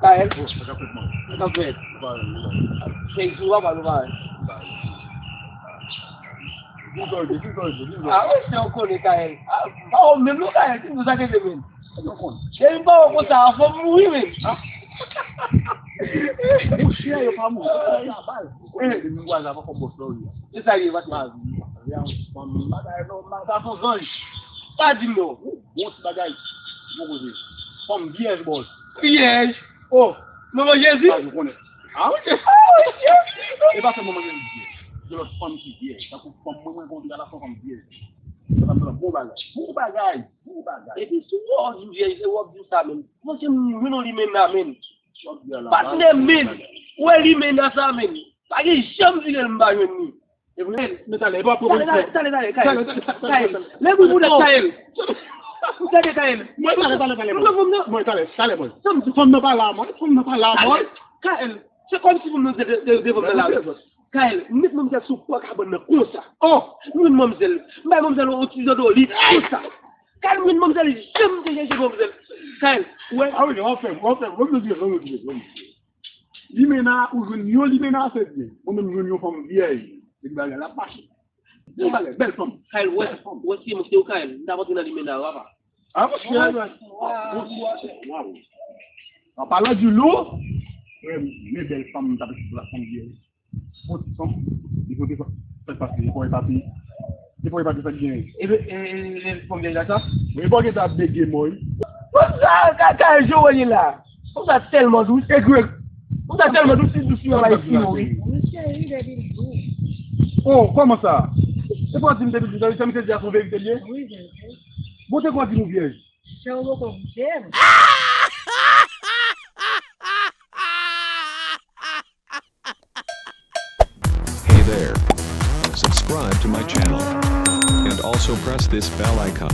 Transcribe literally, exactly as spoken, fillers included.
Kaèl. Sa k ap fèt, man? Sa k ap fèt? Ou pa wè, ou pa wè. Feyzou a pa nou pa wè. Ki zò l ye? Ki zò l ye? Ki zò l ye? Ah, wi, se ou konnen Kaèl. Ah, pa ou menm non Kaèl, ki nou sa k ete menm. Yo konn. Depi m pa wè konsa, fò m mouri menm. Monchè, yo pa mouri. Yo pa bal. Ou konnen depi m kwaze avè kòm bòs la, wi. Se sa ye, patnè. Fanm bagay nòmal. Sa son zanj. Pa di m non. Bon ti bagay. Bon koze. Fanm vyèj, bòs. Vyèj. Oh, manman Jezi. Sa nou konnen. Ah, wi. E pa sèlman manman Jezi. Gen lòt fanm ki vyèj. Tankou fanm mwen, mwen konn gala fanm vyèj. Sa pa bon bagay. Bon bagay. Bon bagay. Epi si w di vyèj, se w ap di sa menm. Mwen se m jwenn yon limena menm. Patnè menm. Ou wè limena sa menm. Pa gen janm vire l m pa jwenn li. E vre? Men talè, e pa pwoblèm. Talè, talè, talè, Kaèl. Talè, talè, talè, Kaèl. Lè pou mouda Kaèl. Gade Kaèl. Mwen talè, talè, talè, mwen. Mwen talè, talè, mwen. Fanm nan pa la, mwen. Fanm nan pa la, mwen. Kaèl, se kòmsi pou mwen de, de, de, devan nan la. Kaèl, m met manmzèl sou pò kabann nan konsa. Oh! M jwenn manmzèl. M bay manmzèl yon ti zandolit konsa. Kaèl, m jwenn manmzèl, janm te chèche manmzèl. Kaèl, ou wè? Ah wi, w ap fè m, w ap fè m. Limena, ou jwenn yon limena, se byen. Mwen menm, m jwenn yon fanm vyèj. Se bagay la ap mache. Yon bagay, bèl fanm. Kaèl, wè, wè, se mwen, se ou, Kaèl. M t ap antre nan limena, papa. Ah, monchè. Waw. An palan di lou, men bèl fanm, m t ap esplike la fanm vyèj. Bon ti fanm, li kote sa k pase, li pa wè papi. Li pa wè papi sa k genyen. E, e, e, e, fanm vyèj la sa? Wi, bon, gen ta ap bege mò, wi. Bon, sa, ka, ka, Joel la. Fanm sa tèlman dous. E gre. Fanm sa tèlman dous, li dous, li anba espino, wi. Wi, cheri, depi l dous. Oh, kòman sa? E pa di m depi l dous, sa misye di a se yon verite l ye? Wi, verite. Bon, te kwa di nou vyèj? Chè ou poko goute m. Hey there. Subscribe to my channel. And also press this bell icon.